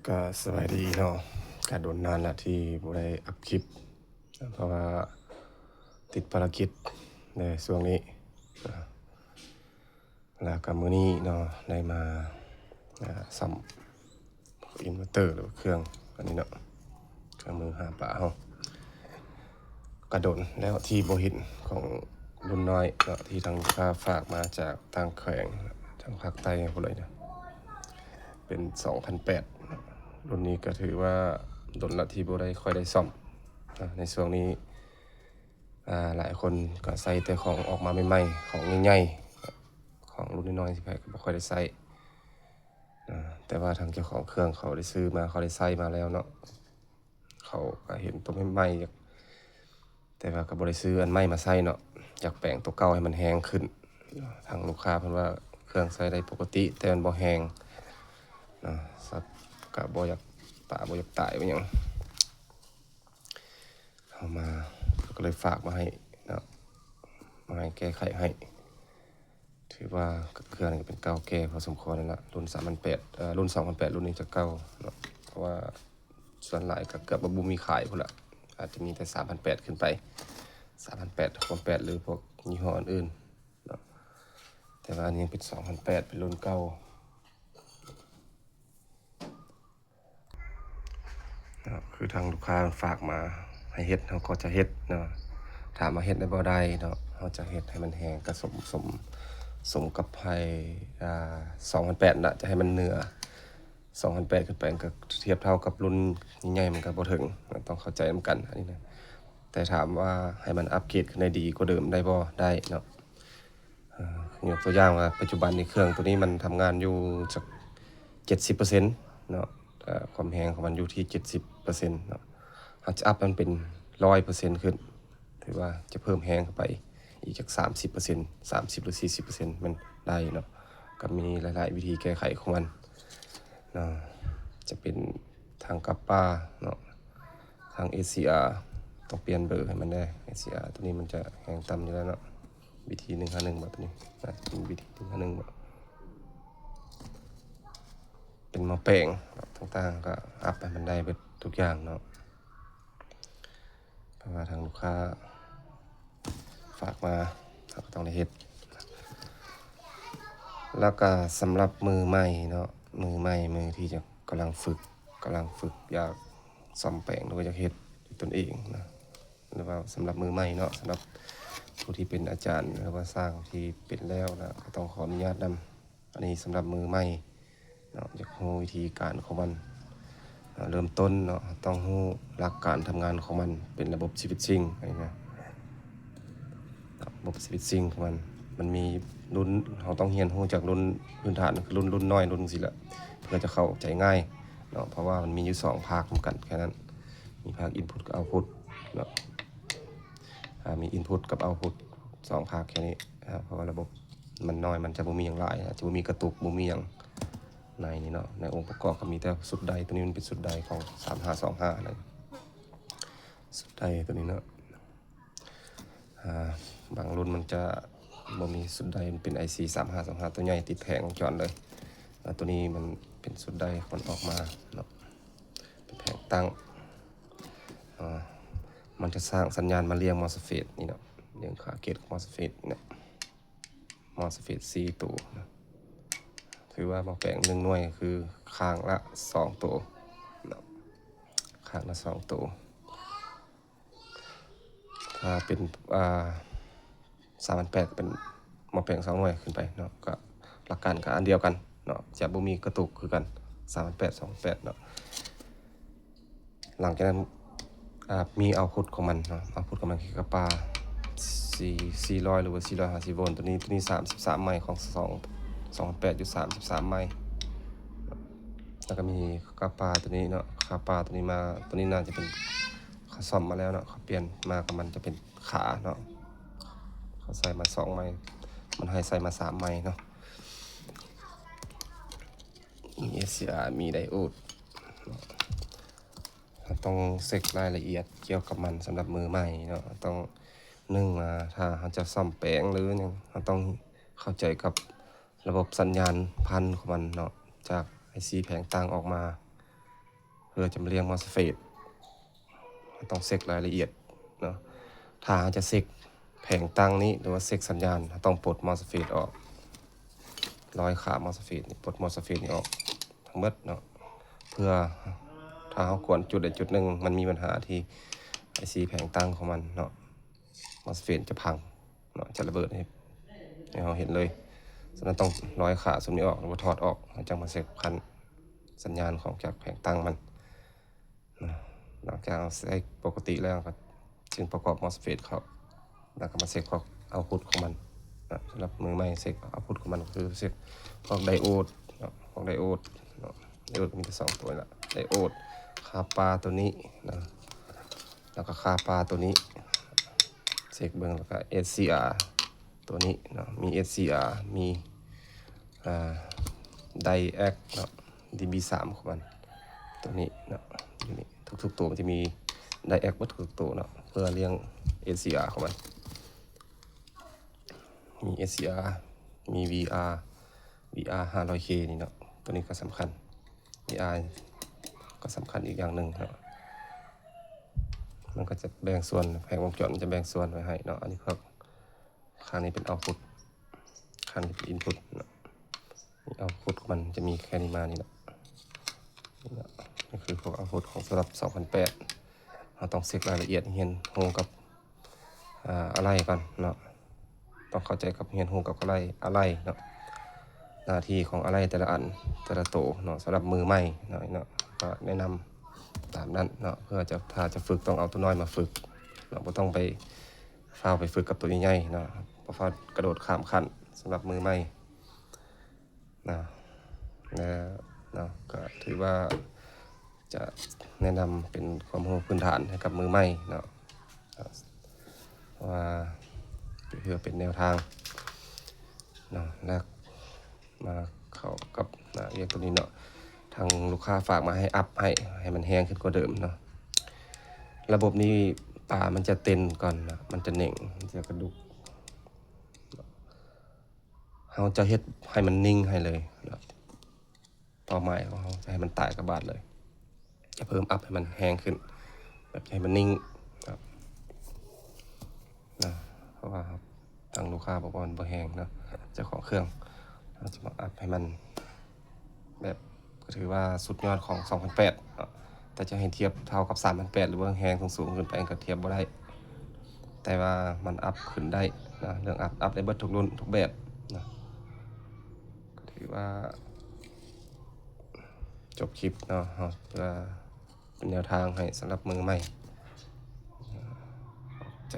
ກະສະບາຍດີເນາະ ກະດົນນານລະທີ່ບໍ່ໄດ້ອັບຄລິບ ເພາະວ່າຕິດພາລະກິດໃນຊ່ວງນີ້ ແລ້ວກະມື້ນີ້ເນາະ ໄດ້ມາ ອາ ສ້ອມອິນເວີເຕີ ຫຼືວ່າເຄື່ອງອັນນີ້ເນາະ ເຄື່ອງມືຫາປາເຮົາ. ກະດົນແລ້ວທີ່ບໍ່ເຫັນຂອງລຸ້ນນ້ອຍເນາະ ທີ່ທາງລູກຄ້າຝາກມາຈາກຕ່າງແຂວງ ທາງພາກໃຕ້ພຸ້ນເລີຍນະ ເປັນສອງພັນແປດ ລຸ້ນນີ້ກະຖືວ່າດົນລະທີ່ບໍ່ໄດ້ ຄ່ອຍໄດ້ສ້ອມນະ. ໃນຊ່ວງນີ້ ອາ ຫຼາຍຄົນກະໃຊ້ແຕ່ຂອງອອກມາໃໝ່ໆ ຂອງໃຫຍ່ໆ ຂອງລຸ້ນນ້ອຍໆ ໃຜກະບໍ່ຄ່ອຍໄດ້ໃຊ້ນະ. ແຕ່ວ່າທາງເຈົ້າຂອງເຄື່ອງເຂົາໄດ້ຊື້ມາ ເຂົາໄດ້ໃຊ້ມາແລ້ວເນາະ ເຂົາກະເຫັນໂຕໃໝ່ໆ ແຕ່ວ່າກະບໍ່ໄດ້ຊື້ອັນໃໝ່ມາໃຊ້ເນາະ ຢາກແປງໂຕເກົ່າໃຫ້ມັນແຮງຂຶ້ນ. ທາງລູກຄ້າເພິ່ນວ່າເຄື່ອງໃຊ້ໄດ້ປົກກະຕິ ແຕ່ມັນບໍ່ແຮງນະ ສັດກະບໍ່ຢາກ ປາບໍ່ຢາກຕາຍບໍ່ຫຍັງ. ເຮົາມາ ເຂົາກະເລີຍຝາກມາໃຫ້ເນາະ ມາໃຫ້ແກ້ໄຂໃຫ້. ຖືວ່າເຄື່ອງນີ້ກະເປັນເກົ່າແກ່ພໍສົມຄວນແລ້ວລະ ລຸ້ນສາມພັນແປດ ເອີ ລຸ້ນສອງພັນແປດ ລຸ້ນນີ້ຈະເກົ່າເນາະ ເພາະວ່າສ່ວນຫຼາຍກະເກືອບວ່າບໍ່ມີຂາຍພຸ້ນລະ ອາດຈະມີແຕ່ສາມພັນແປດຂຶ້ນໄປ ສາມພັນແປດ ສອງພັນແປດ ຫຼືພວກຍີ່ຫໍ້ອື່ນໆເນາະ. ແຕ່ວ່າອັນນີ້ຍັງເປັນສອງພັນແປດ ເປັນລຸ້ນເກົ່າ ເນາະ ຄືທາງລູກຄ້າເພິ່ນຝາກມາໃຫ້ເຮັດ ເຮົາກໍຈະເຮັດເນາະ. ຖາມວ່າເຮັດໄດ້ບໍ່? ໄດ້ເນາະ ເຮົາຈະເຮັດໃຫ້ມັນແຮງກະສົມ ສົມ ສົມກັບໃຫ້ ອາ ສອງພັນແປດນະ ຈະໃຫ້ມັນເໜືອສອງພັນແປດຂຶ້ນໄປ ມັນກະທຽບເທົ່າກັບລຸ້ນໃຫຍ່ໆ ມັນກະບໍ່ເຖິງ ຕ້ອງເຂົ້າໃຈນຳກັນອັນນີ້ນະ. ແຕ່ຖາມວ່າໃຫ້ມັນອັບເກຣດຂຶ້ນໄດ້ດີກວ່າເດີມໄດ້ບໍ່? ໄດ້ເນາະ. ເອີ ຍົກຕົວຢ່າງວ່າປັດຈຸບັນນີ້ເຄື່ອງໂຕນີ້ມັນທຳງານຢູ່ຈັກເຈັດສິບເປີເຊັນເນາະ ເອີ ຄວາມແຮງຂອງມັນຢູ່ທີ່ເຈັດສິບເປີເຊັນເນາະ ເຮົາຈະອັບໃຫ້ມັນເປັນຮ້ອຍເປີເຊັນຂຶ້ນ ຖືວ່າຈະເພີ່ມແຮງເຂົ້າໄປອີກຈັກສາມສິບເປີເຊັນ ສາມສິບ ຫຼື ສີ່ສິບເປີເຊັນ ມັນໄດ້ເນາະ. ກະມີຫຼາຍໆວິທີແກ້ໄຂຂອງມັນເນາະ ຈະເປັນທາງກາບປາເນາະ ທາງເອສຊີອາ ຕ້ອງປ່ຽນເບີໃຫ້ມັນແດ່ ເອສຊີອາ ໂຕນີ້ມັນຈະແຮງຕ່ຳຢູ່ແລ້ວເນາະ. ວິທີໜຶ່ງຫ້າໜຶ່ງບໍ່ ໂຕນີ້ນະ ເປັນວິທີໜຶ່ງຫ້າໜຶ່ງບໍ່ ເປັນໝໍ້ແປງຕ່າງໆ ກະອັບໃຫ້ມັນໄດ້ເບິດທຸກຢ່າງເນາະ ເພາະວ່າທາງລູກຄ້າຝາກມາ ເຮົາກະຕ້ອງໄດ້ເຮັດ. ແລ້ວກະສຳລັບມືໃໝ່ເນາະ ມືໃໝ່ ມືທີ່ຈະກຳລັງຝຶກ ກຳລັງຝຶກ ຢາກສ້ອມແປງ ຫຼືວ່າຢາກເຮັດດ້ວຍຕົນເອງນະ ຫຼືວ່າສຳລັບມືໃໝ່ເນາະ ສຳລັບຜູ້ທີ່ເປັນອາຈານ ຫຼືວ່າຊ່າງທີ່ເປັນແລ້ວນະ ກະຕ້ອງຂໍອະນຸຍາດນຳ. ອັນນີ້ສຳລັບມືໃໝ່ເນາະ ຢາກຮູ້ວິທີການຂອງມັນ ເລີ່ມຕົ້ນເນາະ ຕ້ອງຮູ້ຫຼັກການທຳງານຂອງມັນ ເປັນລະບົບສະວິດຊິງອັນນີ້ນະ ລະບົບສະວິດຊິງຂອງມັນ ມັນມີລຸ້ນ ເຮົາຕ້ອງຮຽນຮູ້ຈາກລຸ້ນພື້ນຖານ ຄືລຸ້ນ ລຸ້ນນ້ອຍ ລຸ້ນຈັ່ງຊີ້ແຫຼະ ເພື່ອຈະເຂົ້າໃຈງ່າຍເນາະ ເພາະວ່າມັນມີຢູ່ສອງພາກນຳກັນແຄ່ນັ້ນ ມີພາກອິນພຸດກັບເອົາພຸດເນາະ ອາ ມີອິນພຸດກັບເອົາພຸດ ສອງພາກແຄ່ນີ້ ເພາະວ່າລະບົບມັນນ້ອຍ ມັນຈະບໍ່ມີຫຍັງຫຼາຍ ອາດຈະບໍ່ມີກະຕຸກ ບໍ່ມີຫຍັງໃນນີ້ເນາະ. ໃນອົງປະກອບກະມີແຕ່ຊຸດໄດ ໂຕນີ້ມັນເປັນຊຸດໄດຂອງສາມຫ້າສອງຫ້ານະ ຊຸດໄດໂຕນີ້ເນາະ. ອາ ບາງລຸ້ນມັນຈະບໍ່ມີຊຸດໄດ ມັນເປັນໄອຊີສາມຫ້າສອງຫ້າ ໂຕໃຫຍ່ຕິດແຜງວົງຈອນເລີຍ ແລ້ວໂຕນີ້ມັນເປັນຊຸດໄດຂອງມັນອອກມາເນາະ ເປັນແຜງຕັ້ງ ອາ ມັນຈະສ້າງສັນຍານມາລ້ຽງມອສເຟດນີ້ເນາະ ລ້ຽງຂາເກດຂອງມອສເຟດນີ້ເນາະ ມອສເຟດສີ່ໂຕນະ ຖືວ່າໝໍ້ແປງໜຶ່ງໜ່ວຍຄືຂ້າງລະສອງໂຕເນາະ ຂ້າງລະສອງໂຕ. ຖ້າເປັນ ອາ ສາມພັນແປດ ເປັນໝໍ້ແປງສອງໜ່ວຍຂຶ້ນໄປເນາະ ກະຫຼັກການກະອັນດຽວກັນເນາະ ຈະບໍ່ມີກະຕຸກຄືກັນ ສາມພັນແປດ ສອງພັນແປດເນາະ. ຫຼັງຈາກນັ້ນ ອາ ມີເອົາພຸດຂອງມັນເນາະ ເອົາພຸດຂອງມັນຄືກະປາ ສີ່ ສີ່ຮ້ອຍ ຫຼືວ່າ ສີ່ຮ້ອຍຫ້າສິບໂວນ ໂຕນີ້ ໂຕນີ້ສາມສິບສາມໄມ ຂອງສອງ ສອງພັນແປດ ຢູ່ສາມສິບສາມໄມ. ແລ້ວກະມີກະປາໂຕນີ້ເນາະ ກະປາໂຕນີ້ມາ ໂຕນີ້ໜ້າຈະເປັນ ເຂົາສ້ອມມາແລ້ວເນາະ ເຂົາປ່ຽນມາກະມັນຈະເປັນຂາເນາະ ເຂົາໃສ່ມາສອງໄມ ມັນໃຫ້ໃສ່ມາສາມໄມເນາະ. ມີເອສຊີອາ ມີໄດໂອດເນາະ ເຮົາຕ້ອງເຊັກລາຍລະອຽດກ່ຽວກັບມັນສຳລັບມືໃໝ່ເນາະ ເຮົາຕ້ອງ ໜຶ່ງມາ ຖ້າເຮົາຈະສ້ອມແປງ ຫຼືຫຍັງ ເຮົາຕ້ອງເຂົ້າໃຈກັບລະບົບສັນຍານພັນຂອງມັນເນາະ ຈາກໄອຊີແຜງຕັ້ງອອກມາ ພື່ອຈຳລຽງ MOSFET ເຮົາຕ້ອງເຊັກລາຍລະອຽດເນາະ. ຖ້າເຮົາຈະເຊັກແຜງຕັ້ງນີ້ ຫຼືວ່າເຊັກສັນຍານ ເຮົາຕ້ອງປົດ MOSFET ອອກ, ຮ້ອຍຂາ MOSFET ນີ້, ປົດ MOSFET ນີ້ອອກທັງໝົດເນາະ. ເພື່ອຖ້າເຮົາກວນຈຸດໃດຈຸດໜຶ່ງ ມັນມີບັນຫາທີ່ ໄອຊີ ແຜງຕັ້ງຂອງມັນເນາະ, MOSFET ຈະພັງເນາະ, ຈະລະເບີດໃຫ້ ໃຫ້ເຮົາເຫັນເລີຍ. ສະນັ້ນຕ້ອງຮ້ອຍຂາຊຸມນີ້ອອກ ຫຼືວ່າຖອດອອກ ແລ້ວຈັ່ງມາເຊັກຂັ້ນສັນຍານຂອງຈາກແຜງຕັ້ງມັນເນາະ. ຫຼັງຈາກເຮົາໃຊ້ປົກກະຕິແລ້ວ ກໍຈຶ່ງປະກອບ MOSFET ເຂົ້າ ແລ້ວກໍມາເຊັກພວກ output ຂອງມັນເນາະ. ສຳລັບມືໃໝ່ ເຊັກ output ຂອງມັນ ກໍຄືເຊັກພວກໄດໂອດເນາະ, ພວກໄດໂອດເນາະ, ໄດໂອດມີແຕ່ສອງຕົວນີ້ລະ, ໄດໂອດ ຄ່າປ່າຕົວນີ້ເນາະ ແລ້ວກໍຄ່າປ່າຕົວນີ້ ເຊັກເບິ່ງ. ແລ້ວກໍ SCR ຕົວນີ້ເນາະ, ມີ SCR ມີ ອ່າ DiAx ເນາະ, ດີບີສາມ ຂອງມັນຕົວນີ້ເນາະ. ຢູ່ນີ້ ທຸກໆຕົວມັນຈະມີ DiAx ເບິດທຸກໆຕົວເນາະ ເພື່ອລຽງ SCR ຂອງມັນ. ມີ SCR ມີ VR VR ຫ້າຮ້ອຍເຄ ນີ້ເນາະ, ຕົວນີ້ກໍສຳຄັນ. ວີອາ ກໍສຳຄັນອີກຢ່າງໜຶ່ງເນາະ, ມັນກໍຈະແບ່ງສ່ວນ, ແຜງວົງຈອນມັນຈະແບ່ງສ່ວນໄວ້ໃຫ້ເນາະ. ອັນນີ້ພວກ ຂ້າງນີ້ເປັນ output, ຂ້າງນີ້ເປັນ input ເນາະ. ນີ້ output ຂອງມັນຈະມີແຄ່ນີ້ມານີ້ເນາະ. ນີ້ເນາະ, ນີ້ຄືພວກ output ຂອງສຳລັບສອງພັນແປດ. ເຮົາຕ້ອງເຊັກລາຍລະອຽດ, ຮຽນຮູ້ກັບ ອາ ອາໄຫຼ່ກ່ອນເນາະ, ຕ້ອງເຂົ້າໃຈກັບ ຮຽນຮູ້ກັບອາໄຫຼ່ ອາໄຫຼ່ເນາະ. ໜ້າທີ່ຂອງອາໄຫຼ່ແຕ່ລະອັນ ແຕ່ລະໂຕເນາະ, ສຳລັບມືໃໝ່ເນາະ, ເນາະ ກໍແນະນຳຕາມນັ້ນເນາະ. ເພື່ອຈະ ຖ້າຈະຝຶກ ຕ້ອງເອົາຕົວນ້ອຍມາຝຶກເນາະ, ບໍ່ຕ້ອງໄປຟ້າວໄປຝຶກກັບຕົວໃຫຍ່ໆເນາະ, ບໍ່ຟ້າວກະໂດດຂ້າມຂັ້ນ. ສຳລັບມືໃໝ່ ເນາະ ແລະ ເນາະ ກໍຖືວ່າຈະແນະນຳເປັນຄວາມຮູ້ພື້ນຖານໃຫ້ກັບມືໃໝ່ເນາະ, ເພາະວ່າເພື່ອເປັນແນວທາງເນາະ. ແລ້ວມາເຂົ້າກັບ ນະ ວຽກຕົວນີ້ເນາະ, ທາງລູກຄ້າຝາກມາໃຫ້ອັບໃຫ້ ໃຫ້ມັນແຮງຂຶ້ນກວ່າເດີມເນາະ. ລະບົບນີ້ ປາມັນຈະເຕັ້ນກ່ອນເນາະ, ມັນຈະເໜັງ, ມັນຈະກະດຸກ. ເຮົາຈະເຮັດໃຫ້ມັນນິ່ງໃຫ້ເລີຍເນາະ, ເປົ້າໝາຍຂອງເຮົາຈະໃຫ້ມັນຕາຍກະບາດເລີຍ, ຈະເພີ່ມອັບໃຫ້ມັນແຮງຂຶ້ນ, ແບບໃຫ້ມັນນິ່ງເນາະ, ເພາະວ່າທາງລູກຄ້າບອກວ່າມັນບໍ່ແຮງເນາະ, ເຈົ້າຂອງເຄື່ອງ. ເຮົາຈະມາອັບໃຫ້ມັນແບບ ກໍຖືວ່າສຸດຍອດຂອງສອງພັນແປດເນາະ, ແຕ່ຈະໃຫ້ທຽບເທົ່າກັບສາມພັນແປດ ຫຼືວ່າແຮງສູງໆຂຶ້ນໄປ ກໍທຽບບໍ່ໄດ້, ແຕ່ວ່າມັນອັບຂຶ້ນໄດ້ເນາະ. ເລື່ອງອັບ ອັບໄດ້ເບິດທຸກລຸ້ນທຸກແບບເນາະ. ກໍຖືວ່າຈົບຄລິບເນາະ, ເຮົາຈະເປັນແນວທາງໃຫ້ສຳລັບມືໃໝ່. ຂອບໃຈ.